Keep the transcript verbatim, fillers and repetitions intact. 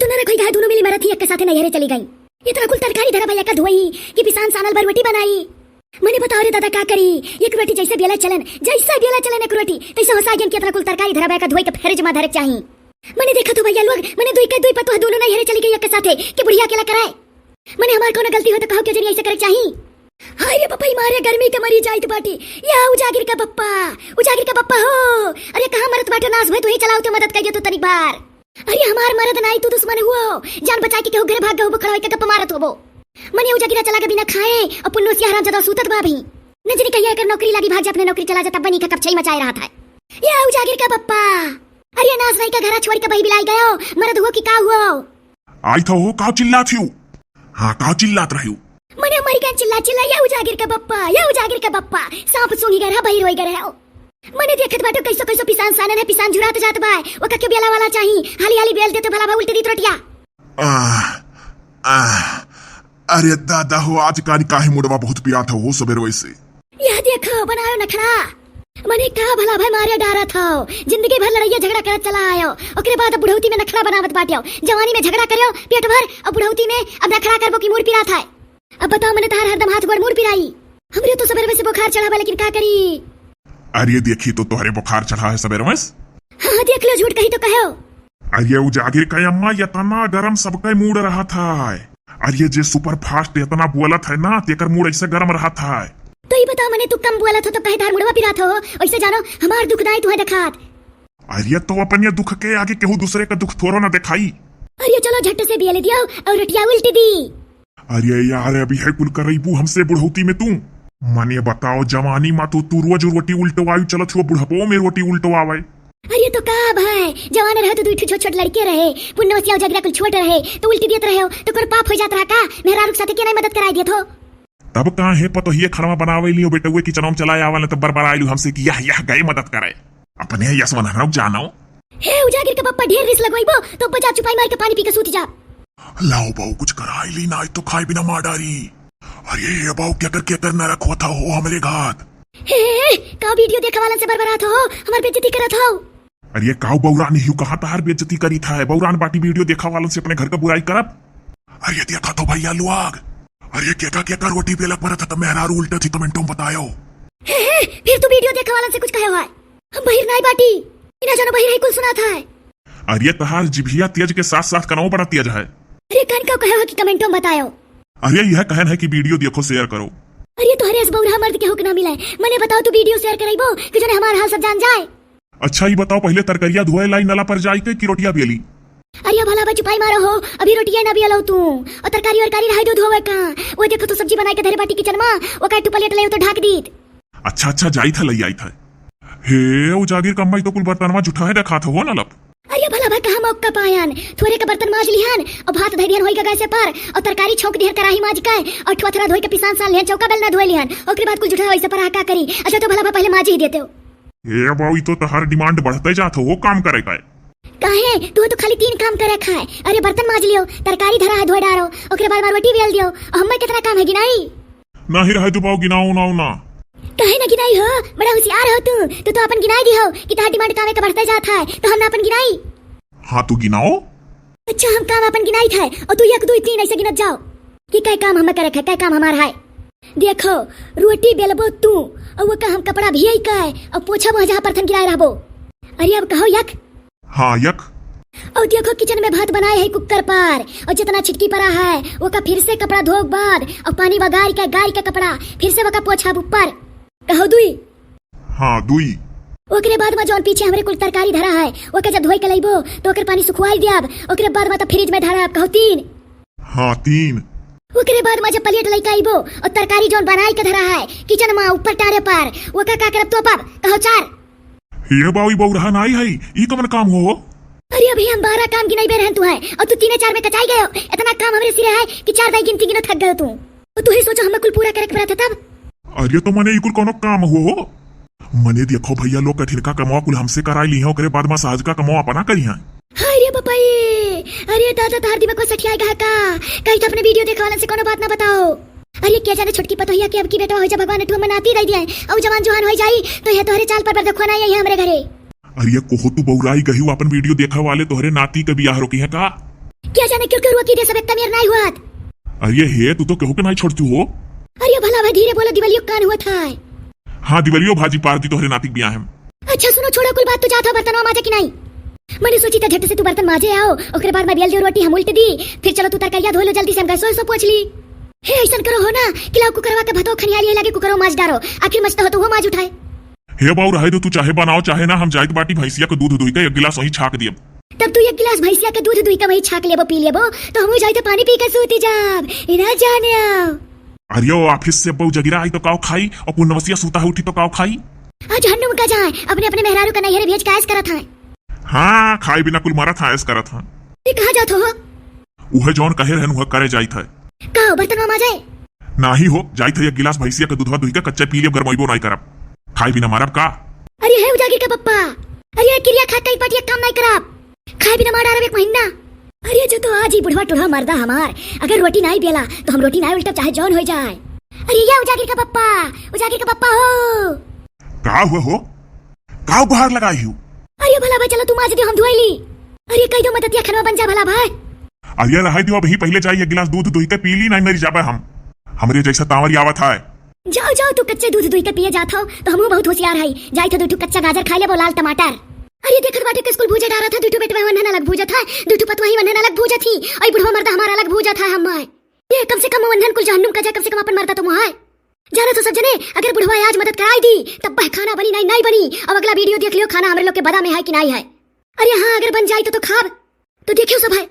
तो नरक होई गा, दुनो मिली मरत ही एक के साथे नैहरे चली गई। इतना कुल तरकारी धरा भैया का धोई कि पिसान सानल भर रोटी बनाई। मने बताओ रे दादा, का करी? एक रोटी जैसे बेला चलन, जैसे बेला चलन एक रोटी, तैसे होसा गन कि इतना कुल तरकारी धरा भैया का धोई के फ्रिज में धरे चाही। मने देखा तो भैया लोग, मने दुई के दुई पतोह दुनो नैहरे चली गई एक के साथे, कि बुढ़िया अकेला कराए। मने हमार कौनो गलती हो तो कहो, के जनी ऐसे करे चाही। हाय रे पपई मारे, गर्मी के मरी जाइत बाटी। या उजागिर का पप्पा, उजागिर का पप्पा हो। अरे कहाँ मरत बाटे नास भई, तू ही चलाओ तो मदद कर दे तू तनिक बार। अरे हमार मरद नाई, तू दुश्मन हुओ। जान बचाए के केहू घरे भाग गए होबो, खड़ा होइके गप्प मारत होबो। मने उजागिरा चला के बिना खाए, और पुन्नोसिया हरामजादा सूतत बा अभी। न जनी कहिया एकर नौकरी लागी, भाग जा अपने नौकरी चला जा, तब बनी का कब छई मचाए रहत है। या उजागिर का पप्पा। अरे नास नाई का घरा छोड़ के बही बिलाई गयो, मरद हुओ कि का हुओ? आई था हो, का चिल्लात हियो? हाँ, का चिल्लात रहियो? मने मर गए चिल्ला चिल्ला, या उजागिर का बप्पा, या उजागिर का बप्पा, सांप सूंघी गए रहा, बहिर होई गए रहा। मने देखत बाटो कैसो कैसो पिसान सानन है, पिसान झुरात जात बा, ओका के बेला वाला चाही, हाली हाली बेल दे तो भला भा उल्टी दीत रोटिया। आह, आह, अरे दादा हो, आज कानी काहे मुड़वा बहुत पिरात हो, हो सबेर वैसे। यह देखो, बनायो नखड़ा। मने का भला भाई मारे डारत हो, जिंदगी भर लड़ाइया झगड़ा करत चला आयो, ओकरे बाद अब बुढ़ौती में नखड़ा बनावत बाटियो। जवानी में झगड़ा करियो पेट भर, और बुढ़ौती में अब नखड़ा करबो कि मूड़ पिरात है। अब बताओ, मने तहार हरदम हाथ गोड़ मूड़ पिराई। हमरे तो सबेरवे से बुखार चढ़ा बा, लेकिन का करी? अरे देखी तो तोहरे बुखार चढ़ा है सबेरवे से। हाँ, हाँ, देख लो, झूठ कही तो कहो। अरे उजागिर का अम्मा, इतना गरम सबके मूड़ रहत है। अरे जे सुपर फास्ट इतना बोलत है ना, तेकर मूड़ ऐसे गरम रहत है। तो ई बताओ, मने तू कम बोलत हो तो कहे धार मुड़वा पिरात हो, ऐसे जानो हमार दुख नाई तुहे देखात। अरे तो अपन ये दुख के आगे केहू दूसरे का दुख थोड़ो ना देखाई। अरे चलो झट से बिया ले दियो और रोटिया उल्टी दी। अरे यार, अभी है कुल करैबू हमसे बुढ़ौती में तू। मने बताओ, जवानी मा तो तू रोज रोटी उल्टवाई चलत हो, बुढ़पो में रोटी उल्टवावे। अरे तो का भाई, जवान रहे तो दुई ठो छोट छोट लड़के रहे, पुन्नवसिया उजागिरा कुल छोट रहे, तो उल्टी देत रहे हो, तो कोई पाप हो जात रहा का? मेहरारू के साथे के नहीं मदद कराई देत हो? तब का है पतोहिए खड़वा बनावे लियो बेटउए, किचनवा में चला आवा ले, तब बरबराइलू हमसे कि यह, यह गए मदद करे। अपने यस मन हरौ जानो। हे उजागिर के पप्पा, ढेर रिस लगवाइबो तो बजा चुपाई मार के पानी पी के सूत जा। लाओ बाऊ, कुछ कराई ली ना, तो खाए बिना मार डारी। अरे ये बाऊ, क्या कर, क्या कर नरक होता हो हमरे घात। हे, हे, हे, का वीडियो देखे वालन से बरबरात हो, हमार बेइज्जती करत हो। अरे काऊ बौरान हिउ, कहाँ तहार बेइज्जती करी था है? बौरान बाटी वीडियो देखा वालन से अपने घर का बुराई करब। अरे देखा तो भैया लोग, अरे केका केका रोटी बेलक बनत है, तो मेहरारू उल्टा थी कमेंटों में बतायो। हे, हे, फिर तू वीडियो देखा वालन से कुछ कहे हुआ है? हम बहिर नाई बाटी, इना जानो बहिर है कुल सुना था है। अरे तहार जिभिया तेज के साथ साथ कनवा बड़ा तेज है। अरे कान का कहे हो कि कमेंटों में बतायो। अरे यह कहन है कि वीडियो देखो, शेयर करो। अरे तोहरे इस बौरा मर्द के हुक ना मिले, मने बताओ तू वीडियो शेयर कराइबो कि जने हमार हाल सब जान जाए। अच्छा, ई बताओ, पहिले तरकरिया धोए लाई नला पर जाई के कि रोटिया बेली? अरे भला बा चुपाई मारो हो, अभी रोटिया ना बेलो तू। और तरकारी वरकारी रहाई दो धोवे का। वो देखो तो सब्जी बनाई के धरे बाटी किचन मा, वो का टू प्लेट ले तो ढाक दीत। अच्छा, अच्छा, जाई था, लई आई था। हे, उजागिर कम्मा, ई तो कुल बर्तनवा जुठा है, रखा था हो नलप। अरे भला बा कहाँ मौका पायन, थोरे के बर्तन माज लिहन और भात धई दिहन होई गैस पर और तरकारी छौंक दिहन कराही माज के और ठुआ थोरा धोई के पिसान सान लिहन, चौका बेलना धोई लिहन, ओकरे बाद कुल जुठा वैसे पर का करी? अच्छा तो भला बा पहिले माज ही देते हो। ए बाऊ, ई तो तहार डिमांड बढ़ते जात हो काम करे का। काहे? तू तो खाली तीन काम करे खाए। अरे बर्तन माज लियो, तरकारी धरा है धोए डारो, ओकरे बाद में रोटी बेल दियो, और हमें कितना काम है गिनाई? नहीं रहे दो बाऊ, गिनाओ ना, ना। काहे ना गिनाई हो? बड़ा होशियार हो तू, तू तो अपन गिनाई दी हो कि तहार डिमांड कामे का बढ़ते जात है, तो हम ना अपन गिनाई। हाँ तू गिनाओ। अच्छा हम काम अपन गिनाई था, और तू एक दो तीन ऐसे गिनत जाओ कि कै काम हमें करे है, कै काम हमार है। देखो, रोटी बेलबो तू, और वो का हम कपड़ा भियाई का, और पोछा वहाँ जहाँ परथन गिराए रहबो। अरे अब कहो यक। हाँ यक। और देखो किचन में भात बनाए है कुकर पर, और जितना छिटकी पड़ा है, वो का फिर से कपड़ा धोक बाद, और पानी बगार के गार के कपड़ा, फिर से वो का पोछा ऊपर। कहो दुई। हाँ दुई। ओकरे बाद में जौन पीछे हमरे कुल तरकारी धरा है, ओके जब धोई के लइबो, तो ओकर पानी सुखवाई दियाब, ओकरे बाद में तो फ्रिज में धराब। कहो तीन। हाँ तीन। ओकरे बाद में जब प्लेट लइके आइबो और तरकारी जौन बनाई के धरा है किचन में ऊपर टारे पर, ओका का करब, तोपब। कहो चार। हे बाऊ, ई बौरहा नाई है, ई कवन काम हो? अरे अभी हम बारह काम गिनाई बे रहन तू है और तू तीने चार में कचाई गयो। इतना काम हमरे सिरे है कि चार दाई गिनती गिनो थक गयो तू। और तू ही सोचो हमें कुल पूरा करे के पड़त है तब। अरे तो मने ई कुल कौनो काम हो? मने देखो भैया लोग, कठिन का कमवा कुल हमसे कराई ली हैं, ओकरे बाद में सहज का कमवा अपना करी हैं। हाय रे बपाई, अरे दादा तहार दिमाग में सठिया गया का? कहीं तो अपने वीडियो देखा वाला से कोनो बात ना बताओ। अरे क्या जाने छोटकी पतोहिया के अब की बेटा हो जा, भगवान एठुआ में नाती दे दिया है। और जवान जुहान हो जाई तो यह तोहरे चाल पर बरदखुआ ना आई हमरे घरे। अरे कोहो तू बौराई गही, अपन वीडियो देखा वाले तोहरे नाती के बियाह रोकी है का? क्या जाने क्यों क्यों रोकी दे, सब एक मेर नाई हुआ। अरे हे, तू तो केहू के नाई छोड़तू हो। अरे भला भाई, धीरे बोलो, दिवालियो कान हुआ था। हाँ, दिवालियो भाजी पार दी तोहरे नाती के बियाह में। अच्छा सुनो, छोड़ो कुल बात, तू जात हो बर्तनवा माजे कि नाई? मने सोची त झट से तू बर्तन माजे आओ, ओकरे बाद मैं बेल दियो रोटी, हम उल्ट दी, फिर चलो तू तरकारिया धो लो जल्दी से, हम गैसो वैसो पोछ ली। हे, ऐसन करो हो ना कि लाओ कुकरवा के भतो खनियारी है, लागे कुकरवा माज डारो, आखिर मस्त हो तो वो माज उठाए। हे बाऊ, रहे दो, तू चाहे बनाओ चाहे ना, हम जाइत बाटी भैंसिया के दूध दुई के एक गिलास वहीं छाक दियब। तब तू एक गिलास भैंसिया के दूध दुई के वहीं छाक लेबो, पी लेबो, तो हमहू जाइत पानी पी के सूती जाब। इना जाने आओ। अरे ओ ऑफिस से बहू जगीरा आई तो काव खाई, और पुनवसिया सूता है उठी तो काव खाई। आज हन्नुम का जाए, अपने अपने मेहरारू का नैहरे भेज के आयस करत हैं। हाँ, खाए बिना कुल मरत हैं, आयस करत हैं। ये कहाँ जात हो? उहे जौन कहे रहन, उहे करे जाइत है। का हो, बर्तन माजे? नाही हो, जाइत है एक गिलास भैंसिया के दूधवा दुही के कच्चा पी लेब, गरमैबो नाही करब। खाए बिना मरब का? अरे हे उजागिर का पप्पा, अरे किरिया खा कई पाटी एक काम नाही करब। खाए बिना मार डारब एक महीना। अरे जो तो आज ही बुढ़वा टुढ़वा मर्दा हमार, अगर रोटी नाही बेला तो हम रोटी नाही उल्टब, चाहे जौन हो जाए। अरे या उजागिर का पप्पा, उजागिर का पप्पा हो। का हुआ हो? का गुहार लगाई हो? अरे भला भाई, चलो तू माज दियो, हम धोई ली। अरे कई दो मदतिया, खनवा बन जा भला भाई। अरे रहे दियो, अबही पहिले जाई एक गिलास दूध दुही के पी ली, नाही मरी जाबे हम। हमरे जैसा तांवरी आवत है। जाओ जाओ, तू कच्चे दूध दुही के पिए जात हो तो हमहू बहुत होशियार है। जाई तो दू ठू कच्चा गाजर खाई लेबो, लाल टमाटर। अरे देखत बाटे के स्कूल भूजे डारत है, दू ठू बेटवा वन्हन अलग भूजत है, दू ठू पतवाही वन्हन अलग भूजत ही, और बुढ़वा मर्दा हमारा अलग भूजत है। हम ये कम से कम वन्हन कुल जहन्नुम का जाए, कम से कम अपन मर्दा तो मुहाए। जाना तो सब जने, अगर बुढ़वा आज मदद कराई दी तब बह खाना बनी नाही, नाही बनी। अब अगला वीडियो देख लियो, खाना हमरे लोग के बदा में है कि नाही है। अरे हाँ, अगर बन जाई तो, तो खाब। तो देखियो सब है,